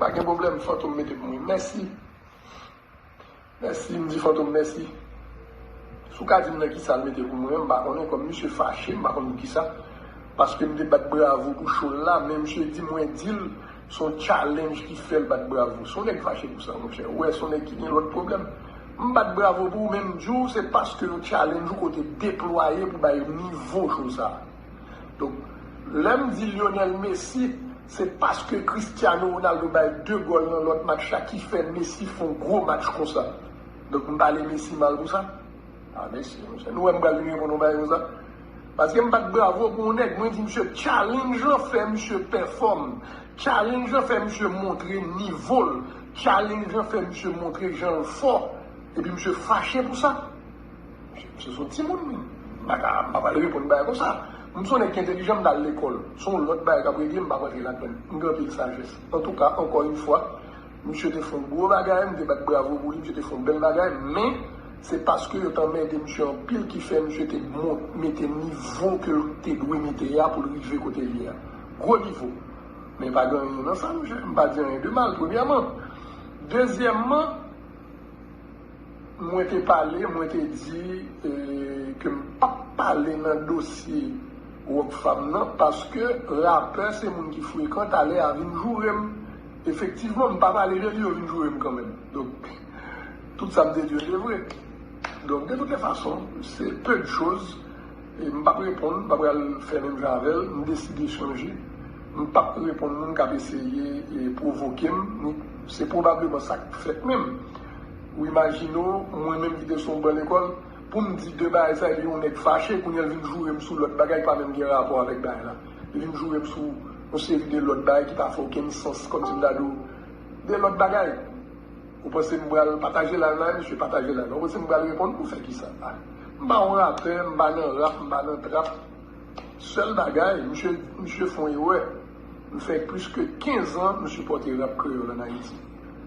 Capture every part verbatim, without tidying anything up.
Pa gen pwoblèm, Fantom mete pou mwen. Mèsi. Mèsi, m di Fantom mèsi. Si w ka di m nan kisa l mete pou mwen, m pa konnen, kòm misye fache, m pa konn pou kisa. Paske m te bat bravo pou show l la, men misye di mwen di l se yon challenge ki fè l bat bravo. Se yon nèg fache pou sa, monchè. Ou wè, se yon nèg ki gen lòt pwoblèm. M bat bravo pou ou, men m di w, se paske yon challenge ou kote deplwaye pou bay nivo show sa. Donk, lè m di Lionel Messi, se paske Cristiano Ronaldo bay de gòl nan lòt match la ki fè Messi fè yon gwo match konsa. Donk, m pale Messi mal pou sa? A, Messi, monchè. Nou wè m pral vin reponn yon bagay konsa? Paske m bat bravo pou yon nèg, mwen di misye challenge lan fè misye pèfòm. Challenge lan fè misye montre nivo l. Challenge lan fè misye montre jan l fò. Epi misye fache pou sa. Misye se yon timoun, men. M pa ka, m pa pral reponn bagay konsa. M se yon nèg ki entèlijan, m t al lekòl. Se yon lòt bagay k ap regle, m p ap rantre ladann. M gen anpil sajès. Antouka, ankò yon fwa, misye te fè yon gwo bagay, m te bat bravo pou li, misye te fè yon bèl bagay, men se paske yo t anmède misye anpil ki fè misye te mont, mete nivo ke l te dwe mete a pou l rive kote l ye a. Gwo nivo. Men pa gen anyen nan sa, monchè. M pa di anyen de mal, premyèman. Dezyèmman, mwen te pale, mwen te di eh, ke m p ap pale nan dosye Rockfam nan, paske rapè se moun ki frekan, talè a vin joure m. Efektivman, m pa pale de li, yo vin joure m kanmenm. Donk, tout sa m te di yo te vre. Donk, de toutes les façons, c'est peu de choses. E m p ap reponn, m pa pral fè menm jan avè l, m deside chanje. M p ap reponn moun k ap eseye e pwovoke m. Se pwobableman sa k fèt menm. Ou imajine w, mwen menm ki te sou yon ban lekòl, pou m di de bagay sa, epi yon nèg fache, kounye a l vin joure m sou lòt bagay ki pa menm gen rapò avèk bagay la. Li vin joure m sou yon seri de lòt bagay ki pa fè okenn sans, kòmsi m ta di w de lòt bagay. Ou panse m pral pataje live la, mesye, pataje live la. Ou panse m pral reponn pou fè kisa? Ah, m pa yon rapè, m pa nan rap, m pa nan trap. Sèl bagay, misye, misye fè yon erè. M fè plis ke kenz an, m sipòte rap kreyòl ann Ayiti.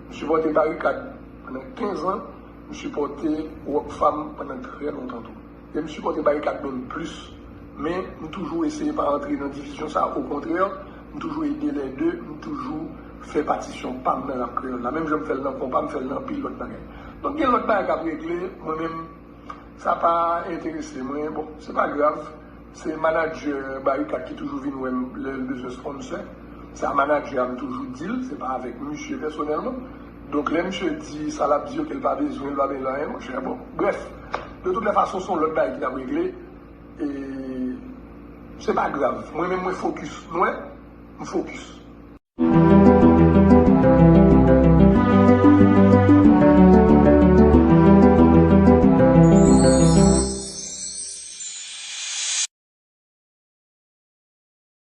M sipòte Barikad pandan kenz an, m sipòte Rockfam pandan trè lontan tou. E m sipòte Barikad menm plis. Men, m toujou eseye pa rantre nan divizyon sa. Okontrè, m toujou ede lè de, m toujou fè patisyon pa m nan rap kreyòl la. Menm jan m fè l nan konpa, m fè l nan anpil lòt bagay. Donk, gen lòt bagay k ap regle, mwen menm, sa pa enterese mwen. Bon, se pa grav. Se manadjè Barikad ki toujou vin wè m lè l bezwen sponsè. Sa manadjè a m toujou di l, se pa avèk misye pèsonèlman. Donk, lè misye di sa l ap di yo ke l pa bezwen, l pa bezwen anyen, monchè, bon, brèf. De toutes les façons, se yon lòt bagay ki t ap regle. E se pa grav. Mwen menm, mwen fokis. Nou wè? M fokis.